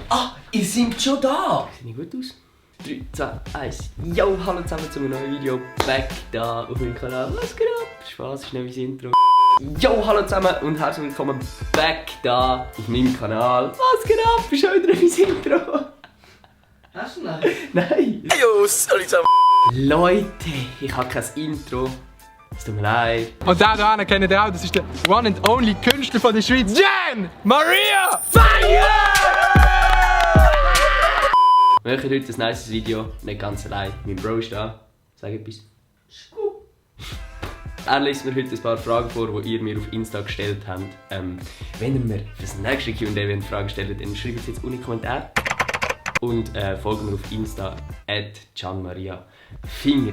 Ah, ihr seid schon da! Sieht nicht gut aus? 3, 2, 1. Yo, hallo zusammen zu einem neuen Video. Back da auf meinem Kanal. Was geht ab? Spaß, ist nicht mein Intro. Yo, hallo zusammen und herzlich willkommen back da auf meinem Kanal. Was geht ab? Ist schon wieder mein Intro. Hast du noch? Nein. Yo, sorry zusammen. Leute, ich habe kein Intro. Es tut mir leid. Und der hier kennt ihr auch, das ist der one and only Künstler von der Schweiz, Jan Maria Fire! Wir machen heute ein nice Video, nicht ganz allein. Mein Bro ist da. Sag etwas. Er liest mir heute ein paar Fragen vor, die ihr mir auf Insta gestellt habt. Wenn ihr mir für das nächste Q&A Fragen stellt, dann schreibt es jetzt unten in die Kommentare. Und folgt mir auf Insta @janmaria Finger.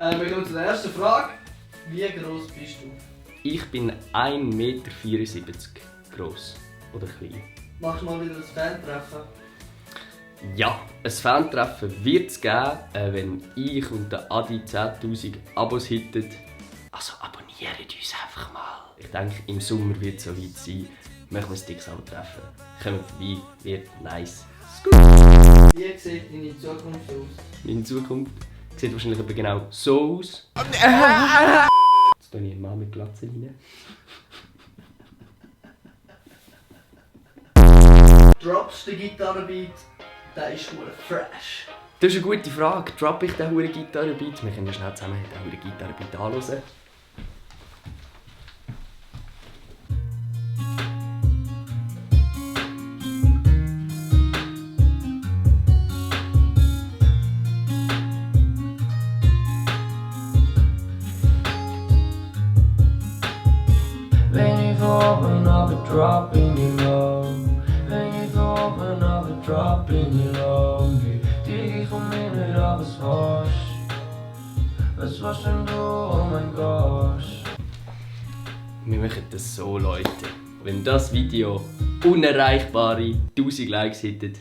Wir kommen zur ersten Frage. Wie groß bist du? Ich bin 1,74 m groß. Oder klein. Machst du mal wieder ein Fan-Treffen? Ja, ein Fan-Treffen wird es geben, wenn ich und der Adi 10'000 Abos hitten. Also abonniert uns einfach mal. Ich denke, im Sommer wird es so weit sein. Machen wir ein dickes Abo-Treffen. Kommt vorbei, wird nice. Wie sieht deine Zukunft aus? Meine Zukunft sieht wahrscheinlich aber genau so aus. Jetzt tue ich eine Mann mit Glatze rein. Droppst du den Gitarrenbeat? Der ist gut fresh. Das ist eine gute Frage. Droppe ich den huren Gitarrenbeat? Wir können schnell zusammen den huren Gitarrenbeat anhören. When you fall another drop in your love. When you fall another drop in your love. Die von mir nicht alles was. Was denn du, oh mein Gott. Wir machen das so, Leute. Wenn das Video unerreichbare 1000 Likes hittet,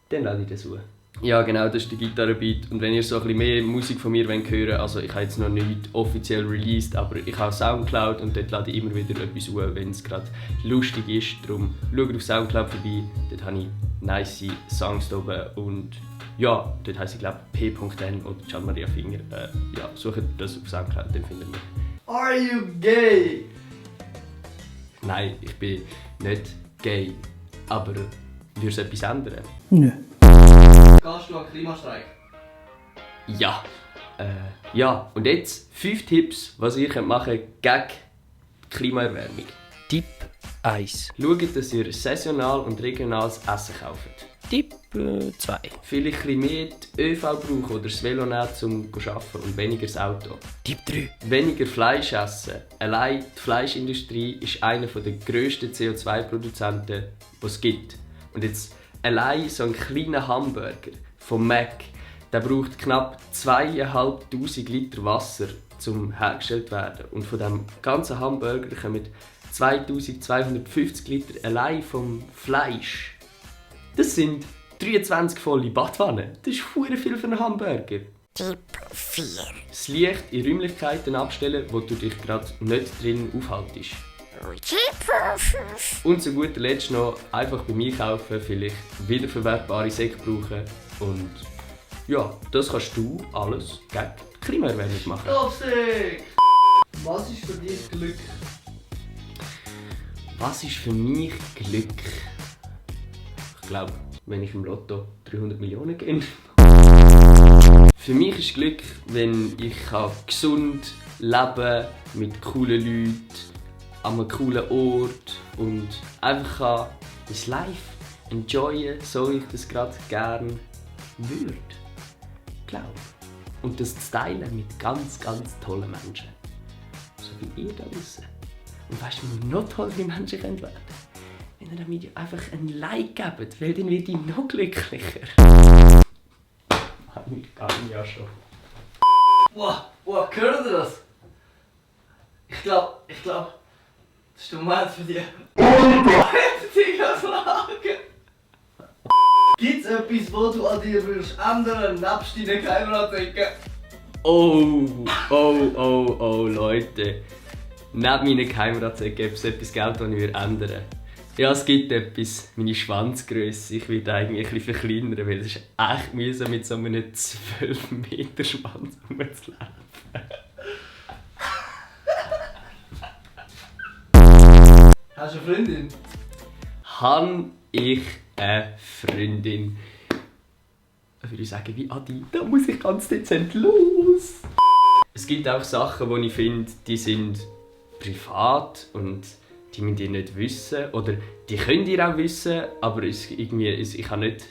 dann lade ich das hoch. Ja genau, das ist der Gitarrenbeat. Und wenn ihr so ein bisschen mehr Musik von mir hören wollt, also ich habe jetzt noch nicht offiziell released, aber ich habe Soundcloud und dort lade ich immer wieder etwas hoch, wenn es gerade lustig ist. Darum schaut auf Soundcloud vorbei, dort habe ich nice Songs da oben und ja, dort heisst ich glaube p.n oder Jan Maria Finger. Ja, sucht das auf Soundcloud, dann findet ihr mich. Are you gay? Nein, ich bin nicht gay, aber würde es etwas ändern? Gehst du an den Klimastreik? Ja. Ja, und jetzt 5 Tipps, was ihr machen könnt gegen die Klimaerwärmung. Tipp 1. Schaut, dass ihr saisonal und regionales Essen kauft. Tipp 2. Vielleicht ein bisschen mehr die ÖV brauchen oder das Velo nehmen, um zu arbeiten und weniger das Auto. Tipp 3. Weniger Fleisch essen. Allein die Fleischindustrie ist einer der grössten CO2-Produzenten, die es gibt. Und jetzt allein so ein kleiner Hamburger vom Mac, der braucht knapp 2500 Liter Wasser, um hergestellt zu werden. Und von diesem ganzen Hamburger kommen 2250 Liter allein vom Fleisch. Das sind 23 volle Badwannen. Das ist verdammt viel für einen Hamburger. Tipp 4. Das Licht in Räumlichkeiten abstellen, wo du dich gerade nicht drin aufhaltest. Tipp 5. Und zu guter Letzt noch einfach beim Einkaufen vielleicht wiederverwertbare Säcke brauchen. Und ja, das kannst du alles gegen die Klimaerwärmung machen. Lustig! Was ist für dich Glück? Was ist für mich Glück? Ich glaube, wenn ich im Lotto 300 Millionen gewinne. Für mich ist Glück, wenn ich gesund leben kann, mit coolen Leuten, an einem coolen Ort und einfach mein Life enjoyen, so ich das gerade gerne würde. Glaube. Und das zu teilen mit ganz, ganz tollen Menschen. So wie ihr da wissen. Und weißt du, wie noch tollere Menschen werden können? Wenn ihr dem Video einfach ein Like gebt, weil dann wird ich noch glücklicher. Ich kann ja schon. Wow, hört ihr das? Ich glaube, das ist der Moment für dich. Heftige Frage! Gibt es etwas, was du an dir würdest ändern, nebst deinen Geheimratsecken? Oh, Leute. Neben meinen Geheimratsecken gibt es etwas Geld, das ich ändern würde. Ja, es gibt etwas. Meine Schwanzgrösse. Ich will eigentlich ein bisschen verkleinern, weil es ist echt mühsam, mit so einem 12 Meter Schwanz rumzulaufen. Hast du eine Freundin? Habe ich eine Freundin? Würde ich sagen, wie Adi, da muss ich ganz dezent los. Es gibt auch Sachen, die ich finde, die sind privat und die müsst ihr nicht wissen. Oder die könnt ihr auch wissen, aber ich habe nicht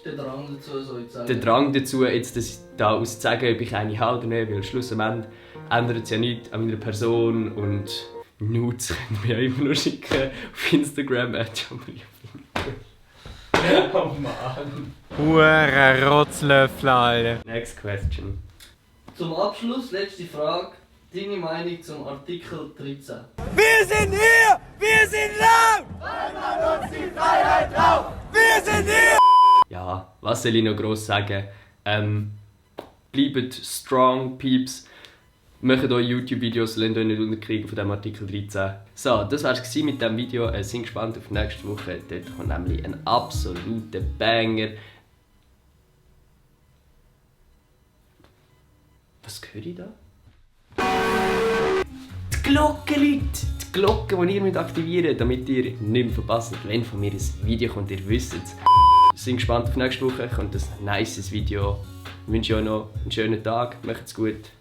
Den Drang dazu, so zu sagen. den Drang dazu, jetzt das da auszusagen, ob ich eine habe oder nicht. Weil schlussendlich ändert es ja nichts an meiner Person und Nudes könnt ihr mir ja immer noch schicken auf Instagram @jamariafinke. Oh Mann. Hure Rotzlöffel, Alter. Next question. Zum Abschluss, letzte Frage. Deine Meinung zum Artikel 13? Wir sind hier! Wir sind laut! Weil man uns die Freiheit raubt! Wir sind hier! Ja, was soll ich noch gross sagen? Bleibt strong, Peeps. Macht euch YouTube-Videos, lasst euch nicht unterkriegen von dem Artikel 13. So, das war es mit diesem Video. Sind gespannt auf nächste Woche. Dort kommt nämlich ein absoluter Banger. Was höre ich da? Die Glocke liegt! Die Glocke, die ihr aktivieren müsst, damit ihr nicht mehr verpasst, wenn von mir ein Video kommt. Ihr wisst es. Sind gespannt auf nächste Woche. Kommt ein nices Video. Ich wünsche euch noch einen schönen Tag. Macht's gut.